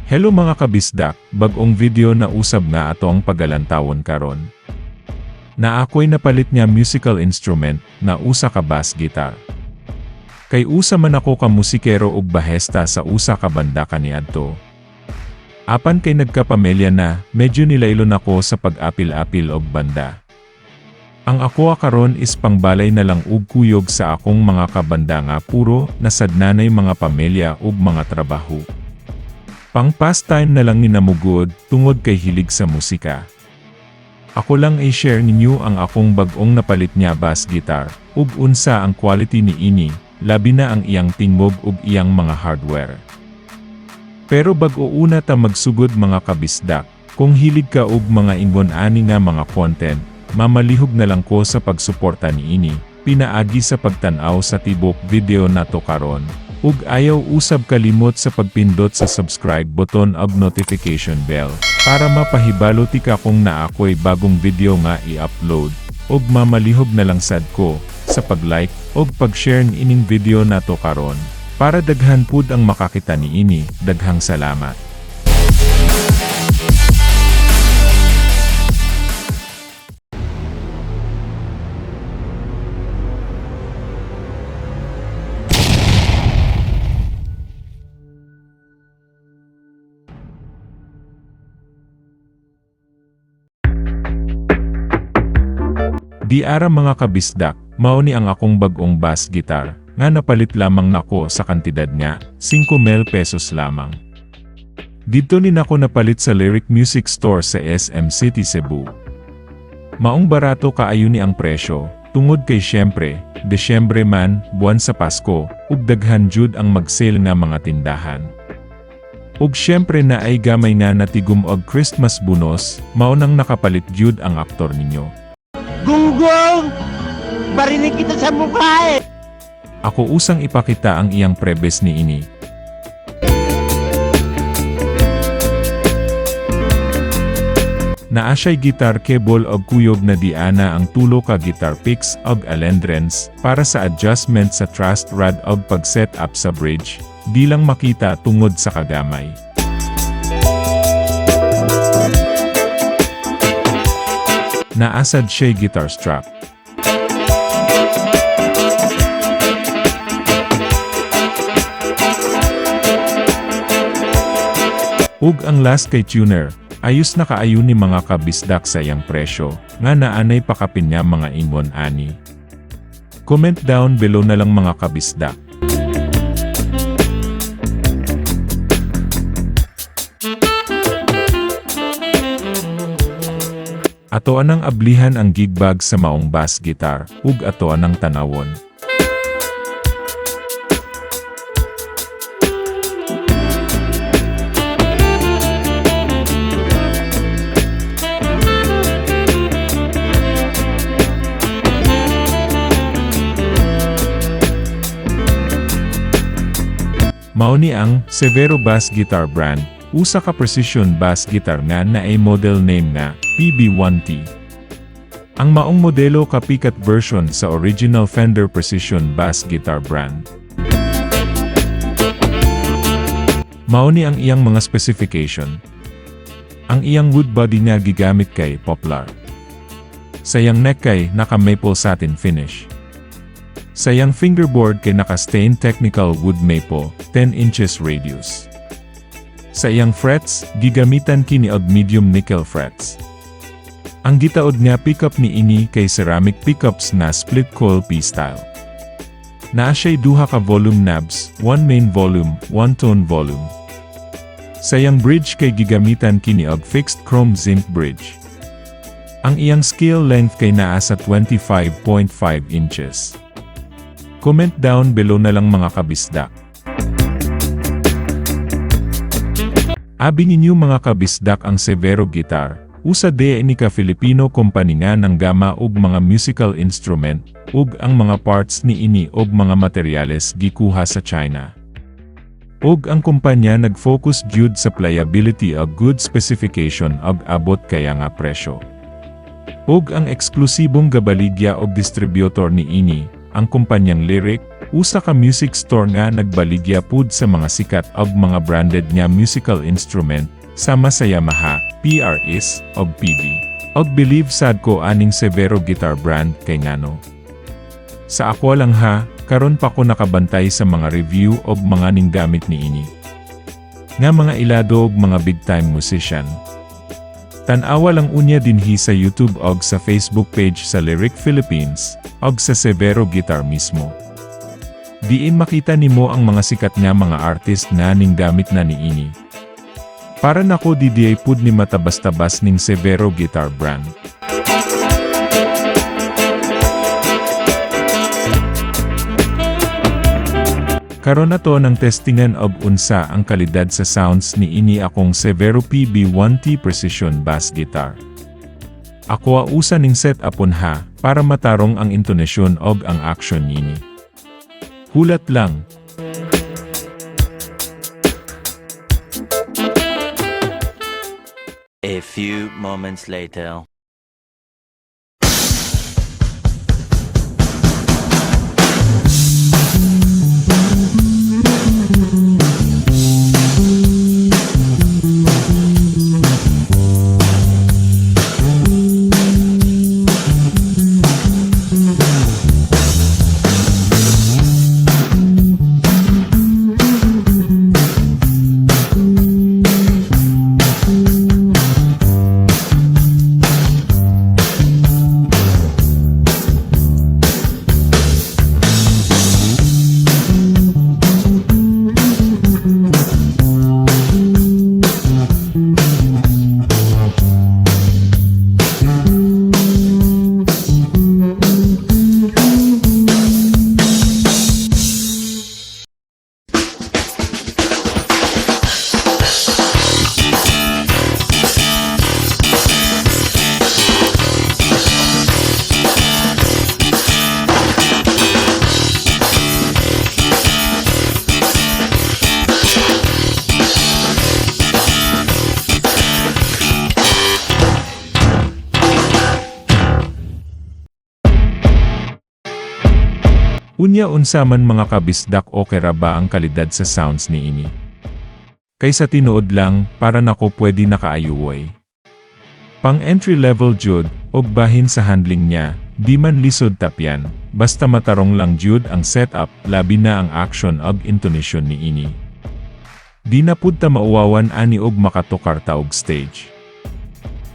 Hello mga kabisdak, bag-ong video na usab nga ato ang pagalantawon karon. Na ako'y napalit nga musical instrument na usa ka bass guitar. Kay usa man ako ka musikero ug bahesta sa usa ka banda kaniadto. Apan kay nagkapamilya na, medyo nilailon ako sa pag-apil-apil og banda. Ang ako karon is pangbalay na lang ug kuyog sa akong mga kabanda nga puro nasadnanay mga pamilya ug mga trabaho. Pang pastime na lang ninamugod tungod kay hilig sa musika. Ako lang i-share ninyo ang akong bag-ong napalit niya bass guitar, ug unsa ang quality ni ini, labi na ang iyang tingog ug iyang mga hardware. Pero bag-o una ta magsugod, mga kabisdak, kung hilig ka og mga ingon ani nga mga content, mamalihog na lang ko sa pagsuporta niini, pinaagi sa pagtan-aw sa tibok video nato karon. Ug ayaw usab kalimot sa pagpindot sa subscribe button ug notification bell, para mapahibalo ti ka kung naa ko'y bagong video nga i-upload, ug mamalihog na lang sad ko sa pag-like ug pag-share ining video nato karon, para daghan pud ang makakita niini. Daghang salamat. Di ara, mga kabisdak, mao ni ang akong bag-ong bass guitar, nga napalit lamang nako sa kantidad nga 5 mil pesos lamang. Didto ni nako napalit sa Lyric Music Store sa SM City Cebu. Maong barato kaayo ni ang presyo, tungod kay syempre, Desyembre man, buwan sa Pasko, ug daghan jud ang mag-sale nga mga tindahan. Ug syempre na ay gamay nga natigum og Christmas bonus, mao nang nakapalit jud ang aktor ninyo. Gunggong! Barinig kita sa mukha eh! Ako usang ipakita ang iyang prebes ni ini. Naa siya'y guitar cable og kuyog na diana ang tulo ka guitar picks og alendrens para sa adjustment sa truss rod og pag-set up sa bridge, di lang makita tungod sa kagamay. Naa sad siya'y guitar strap. Ug ang last kay tuner, ayos na kaayo ni, mga kabisdak, sa iyang presyo, nga naanay pakapin niya mga ingon ani. Comment down below na lang, mga kabisdak. Ato anang ablihan ang gig bag sa maong bass guitar, ug ato anang tanawon. Mao ni ang Severo Bass Guitar brand, usa ka precision bass guitar nga naay model name nga PB1T. Ang maong modelo kapikat version sa original Fender Precision Bass Guitar brand. Mao ni ang iyang mga specification. Ang iyang wood body nga gigamit kay poplar. Sa iyang neck kay naka maple satin finish. Sa iyang fingerboard kay naka stained technical wood maple, 10 inches radius. Sa iyang frets, gigamitan kini og medium nickel frets. Ang gitaod nga pickup ni ini kay ceramic pickups na split coil P-style. Naa siya'y duha ka volume knobs, one main volume, one tone volume. Sa iyang bridge kay gigamitan kini og fixed chrome zinc bridge. Ang iyang scale length kay naa sa 25.5 inches. Comment down below na lang, mga kabisdak. Abi ninyo, mga kabisdak, ang Severo Guitar, usa de ni ka Filipino company nga nanggama og mga musical instrument, ug ang mga parts ni ini og mga materyales gikuha sa China. Ug ang kumpanya nag-focus jud sa playability ug good specification ug abot kaya nga presyo. Ug ang eksklusibong gabaligya og distributor ni ini, ang kumpanyang Lyric, Usa ka music store nga nagbaligya pud sa mga sikat og mga branded nga musical instrument sama sa Yamaha, PRS, og Peavey. Og believe sad ko aning Severo Guitar brand kay ngano, sa ako lang ha, karon pa ko nakabantay sa mga review og mga ninggamit niini nga mga ilado og mga big time musician. Tan-awa lang unya dinhi sa YouTube og sa Facebook page sa Lyric Philippines og sa Severo Guitar mismo. Diin makita nimo ang mga sikat nga mga artist nga ninggamit na niini. Para nako, di diay pud ni matabas-tabas ning Severo Guitar brand. Karon na to ng testingan og unsa ang kalidad sa sounds niini akong Severo PB1T Precision Bass Guitar. Ako usa ning set upon ha, para matarong ang intonasyon og ang action niini. Hulat lang. A few moments later. Unya, unsa man, mga kabisdak, okay ra ba ang kalidad sa sounds niini? Kay sa tinuod lang, para nako pwede na kaayo oy. Pang entry level jud, og bahin sa handling niya, di man lisod tapyan, basta matarong lang jud ang setup, labi na ang action og intonation niini. Di na pud ta mauwawan ani og makatukar ta og stage.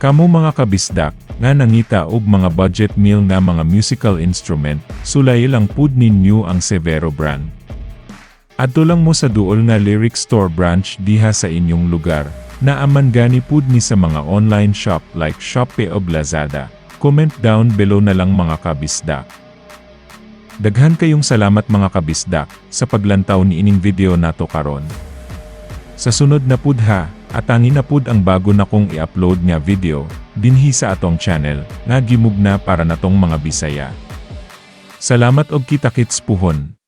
Kamo, mga kabisdak, nga nangita og mga budget meal nga mga musical instrument, sulay lang pud ninyo ang Severo brand. Adto lang mo sa duol nga Lyric Store branch diha sa inyong lugar, naa man gani pud ni sa mga online shop like Shopee o Lazada. Comment down below na lang, mga kabisdak. Daghan kayong salamat, mga kabisdak, sa paglantaw niining video nato karon. Sa sunod na pud ha, atangi na pud ang bago na kong i-upload nga video, dinhi sa atong channel, nga gimugna para natong mga Bisaya. Salamat og kita-kits puhon.